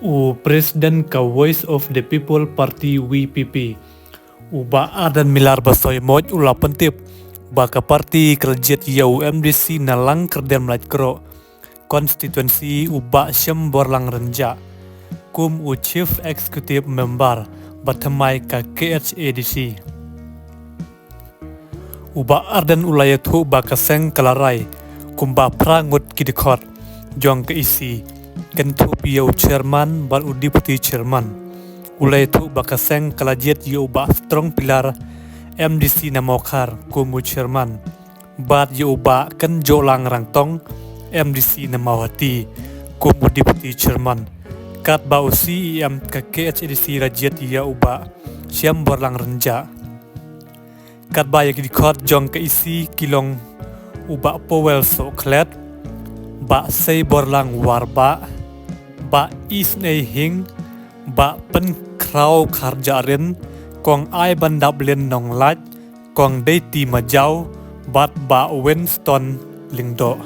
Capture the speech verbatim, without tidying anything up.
U President ka Voice of the People Party, V P P, u Bah Ardent Miller Basaiawmoit, u la pyntip ba ka party ka la jied ïa u M D C na Langkyrdem Laitkroh Constituency, u Bah Shemborlang Rynjah, kum u Chief Executive Member ba thymmai ka K H A D C. U Bah Ardent u la ïathuh ba ka seng ka la rai kumba phra ngut ki dkhot jong ka E C, kynthup ïa u Chairman bad u Deputy Chairman. U la ïathuh ba ka seng ka la jied ïa u Bah Strong Pillar, M D C na Mawkhar, kum u Chairman, bad ïa u Bah Kynjohlang Rangtong, M D C na Mawhati, kum u Deputy Chairman, katba u C E M ka K H A D C la jied ïa u Bah Shemborlang Rynjah. Katba ïa ki dkhot jong ka E C ki long u Bah Powell Sohkhlet, Bah Seiborlang Warbah, Bah Isnei Hing, Bah Pynkhraw Kharjahrin, Kong Aibandaplin Nonglait, Kong Deiti Majaw, bad Bah Winston Lyngdoh.